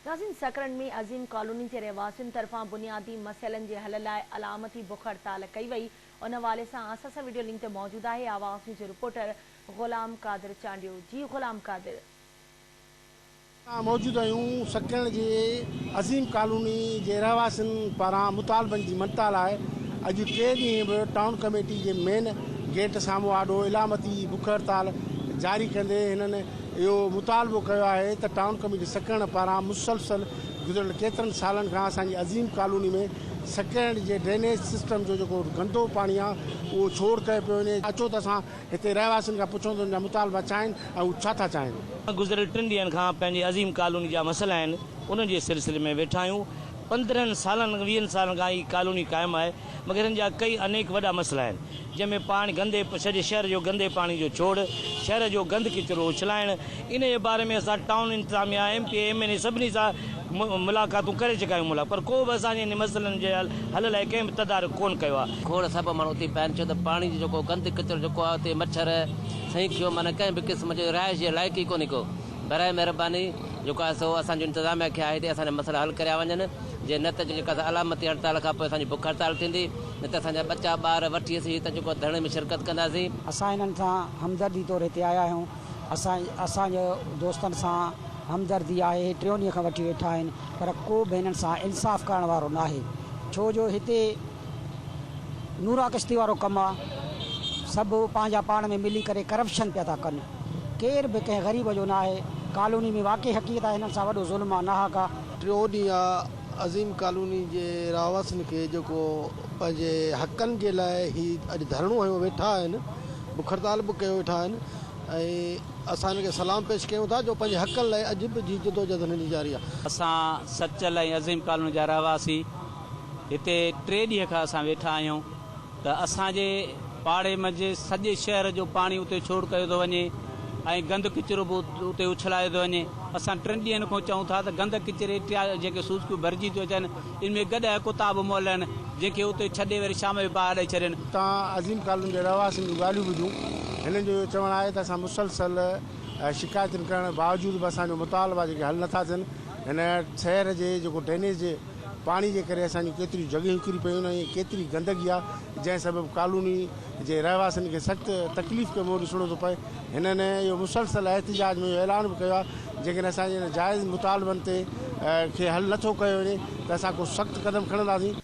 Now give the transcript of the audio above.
ناظرين سڪرنڊ ۾ عظيم ڪالوني جي رهواسين طرفان بنيادي مسئلن جي حل لاء علامتي بک هڙتال ڪئي وئي ان حوالي سان اسان سان وڊيو لنڪ تي موجود آهي آواز نيوز جو رپورٽر غلام قادر چانڊيو جي غلام قادر. اسان موجود آهيون سڪرنڊ جي عظيم ڪالوني جي رهواسين پاران مطالبن جي مڃتا لاء اڄ ٽئين ڏينهن به ٽائون ڪميٽي جي مين گيٽ سامهون آڏو علامتي بک هڙتال جاري ڪندي هنن اهو مطالبو ڪيو آهي ته ٽائون ڪميٽي سڪرنڊ پاران مسلسل گذريل ڪيترن سالن کان اسان جي عظيم ڪالوني ۾ سڪرنڊ جي ڊرينيج سسٽم جو جيڪو گندو پاڻي آهي اهو ڇوڙ ڪيو پيو وڃي اچو ته اسان هتي رهواسين کان پڇون ته انهن جا مطالبا ڇا آهن ۽ هو ڇا ٿا چاهين. گذريل ٽن ڏينهن کان پنهنجي عظيم ڪالوني جا مسئلا آهن انهن جي سلسلي ۾ ويٺا آهيون پندرهن سالن ويهن سالن کان هي ڪالوني قائم آهي مگر هن جا ڪئي انيڪ وڏا مسئلا آهن جنهن ۾ پاڻي گندي سڄي شهر جو گندي پاڻي جو ڇوڙ، شهر جو گند ڪچرو اڇلائڻ، ان جي باري ۾ اسان ٽائون انتظاميا، M P A, M N A سڀني سان ملاقاتون ڪري چڪا آهيون ملا پر ڪو به اسان جي ان مسئلن جي حل لاء ڪنهن به تدارڪ ڪونه ڪيو آهي. کوڙ سڀ ماڻهو اتي پيا آهن ڇو ته پاڻي جو جيڪو گند ڪچرو جيڪو آهي اتي مڇر سائين ٿيو معنيٰ ڪنهن به قسم جو رهائش جي لائق ئي ڪونهي ڪو براء مهرباني جيڪو آهي سو اسان جو انتظاميا کي آهي ته اسان جا مسئلا حل ڪريا وڃن جي نه ته جيڪا سا علامتي هڙتال کان پوء اسان جي بک هڙتال ٿيندي نه ته اسان جا ٻچا ٻار وٺي اسين هت جيڪو ڌرڻي ۾ شرڪت ڪنداسين. اسان هنن سان همدردي طور هتي آيا آهيون. اسان اسان جو دوستن سان همدردي آهي. هي ٽيون ڏينهن کان وٺي ويٺا آهن پر ڪو به هنن سان انصاف ڪرڻ وارو ناهي ڇو جو هتي نورا ڪشتي وارو ڪم آ سڀ پنهنجا پاڻ ۾ ملي ڪري ڪرپشن پيا ٿا ڪن ڪير به ڪنهن غريب جو ناهي ڪالوني ۾ واقعي حقيقت آهي هنن سان وڏو ظلم آ ناحق آ. ٽيون ڏينهن آ عظيم ڪالوني جي رهواسين کي جيڪو پنهنجي حقن جي لاء هي اڄ ڌرڻو هنيو ويٺا آهن بک هڙتال به ڪيو ويٺا آهن ۽ اسان هنن کي سلام پيش ڪيون ٿا جو پنهنجي حقن لاء اڄ به جي جدوجهد هنن جي جاري آ. اسان سچل ۽ عظيم ڪالوني جا رهواسي هتي ٽي ڏينهن کان اسان ويٺا آهيون ته اسان جي پاڙي منجهه سڄي شهر جو پاڻي اتي ڇوڙ ڪيو ٿو وڃي ۽ گند ڪچرو به اتي اڇلايو ٿو وڃي اسان ٽن ڏينهن کان چئون ٿا ته گند ڪچري ٽيا جيڪي سوزڪيون ڀرجي ٿيون اچن ان ۾ گڏهه ڪتا به مئل آهن جنهن کي اتي ڇڏي وري شام جو باهه ڏئي ڇڏين. تان عظيم ڪالوني جي رهواسين جون ڳالهيون ٻڌيون هنن جو اهو چوڻ آهي ته اسان مسلسل شڪايتن ڪرڻ باوجود به اسان جو مطالبا جيڪي حل نٿا ٿين هن شهر جي جيڪو ڊرينيج جي پاڻي جي ڪري اسان جون ڪيتريون جڳهيون ڪري پيون آهن ۽ ڪيتري گندگي آهي جنهن سبب ڪالوني جي رهواسين کي سخت تڪليف کي منهن ڏسڻو ٿو پئي هنن اهو مسلسل احتجاج ۾ اهو اعلان به ڪيو آهي جيڪڏهن اسان جي ان جائز مطالبن تي کي حل نٿو ڪيو وڃي ته اسان ڪو سخت قدم کڻنداسين.